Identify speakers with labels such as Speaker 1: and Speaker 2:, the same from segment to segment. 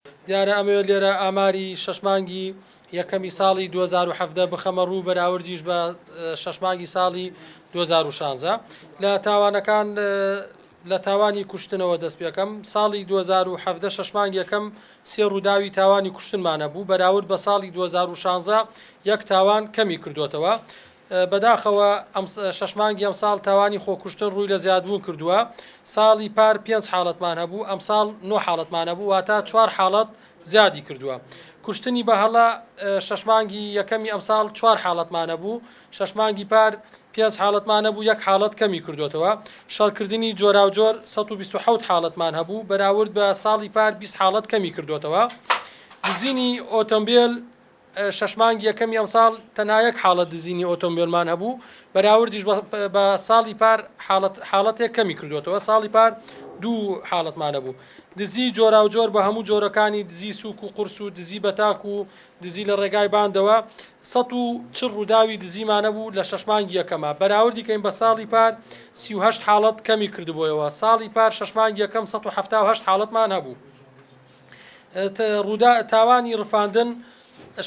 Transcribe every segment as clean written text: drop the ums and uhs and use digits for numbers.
Speaker 1: دیارە ئەمەوێت لێرە ئاماری شەش مانگی یەکەمی ساڵی 2017 بخەمە ڕوو، بەراوردیش بە شەش مانگی ساڵی 2016. لە تاوانەکان لە تاوانی کوشتنەوە دەست پێکەم. ساڵی 2017 شەش مانگ یەکەم سێ ڕووداوی تاوانی کوشتنمان هەبوو، بەراورد بە ساڵی 2016 یەک تاوان کەمی کردوێتەوە. بەداخەوە ئەم شەش مانگی ئەمساڵ تاوانی خۆکوشتن ڕووی لە زیادبوون کردووە. ساڵی پار پێنج حاڵەتمان هەبوو، ئەمساڵ نۆ حاڵەتمان هەبوو، واتە چوار حاڵەت زیادی کردووە. کوشتنی بە هەڵە شەش مانگی یەکەمی ئەمساڵ چوار حاڵەتمان هەبوو، شەش مانگی پار پێنج حاڵەتمان هەبوو، یەک حاڵەت کەمی کردوێتەوە. شەڕکردنی جۆراوجۆر 127 حاڵەتمان هەبوو، بەراورد بە ساڵی پار 20 حاڵەت کەمی کردوێتەوە. دزینی ئۆتۆمبیل شەش مانگی یەکەمی ئەمساڵ تەنها یەک حاڵەت دزینی ئۆتۆمبیلمان هەبوو، بەراوردیش بە ساڵی پار حاڵەتێک کەمی کردوێتەوە، ساڵی پار دوو حاڵەتمان هەبوو. دزی جۆراوجۆر بە هەموو جۆرەکانی دزی سوک و قورس و دزی بەتاک و دزی لە ڕێگای باندەوە 140 ڕووداوی دزیمان هەبوو لە شەش مانگی یەکەمە، بەراوردی کەین بە ساڵی پار 38 حاڵەت کەمی کردبوویەوە. ساڵی پار شەش مانگی یەکەم 178 حاڵەتمان هەبوو. ڕوودا تاوانی ڕفاندن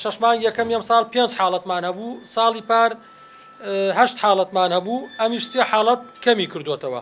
Speaker 1: شەش مانگ یەکەم ئەمساڵ پێنج حاڵەتمان هەبوو، ساڵی پار هەشت حاڵەتمان هەبوو، ئەمیش سێ حاڵەت کەمی کردوێتەوە.